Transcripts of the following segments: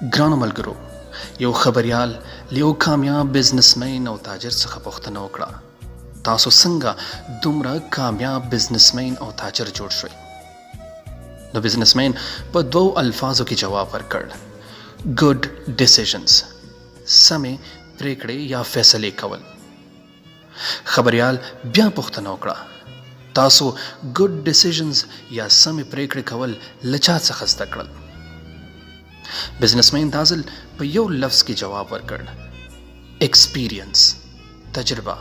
ګرانو ملګرو، یو خبریال له یو کامیاب بزنسمین او تاجر څخه پوښتنه وکړه، تاسو څنګه دومره کامیاب بزنسمین او تاجر جوړ شوئ؟ نو بزنسمین په دوو الفاظو کې جواب ورکړ، ګډ ډیسیژنز، سمې پریکړې یا فیصلې کول. خبریال بیا پوښتنه وکړه، تاسو ګډ ډیسیژنز یا سمې پریکړې کول له چا څخه زده کړل؟ بزنسمین دا ځل په یو لفظ کې جواب ورکړ، ایکسپیرینس، تجربه.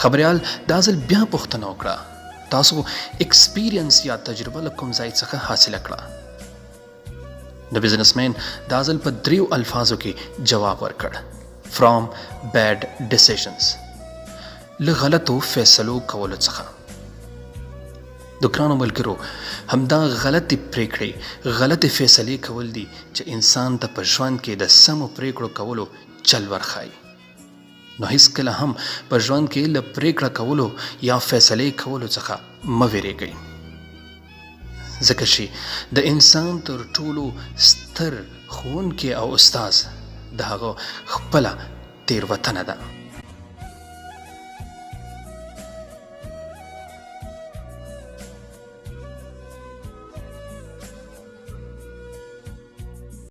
خبریال دا ځل بیا پوښتنه وکړه، تاسو ایکسپیرینس یا تجربه له کوم ځای څخه حاصله کړه؟ نو بزنسمین دا ځل په دریو الفاظو کې جواب ورکړ، فرام بیډ ډیسیژنز، له غلطو فیصلو کولو څخه. د ګرانو ملګرو، همدا غلطې پریکړې، غلطې فیصلې کول دي چې انسان ته په ژوند کې د سمو پریکړو کولو چل ورښایي. نو هیڅکله هم په ژوند کې له پریکړه کولو یا فیصلې کولو څخه مه ویریږئ، ځکه چې د انسان تر ټولو ستر ښوونکی او استاد د هغه خپله تیروتنه ده.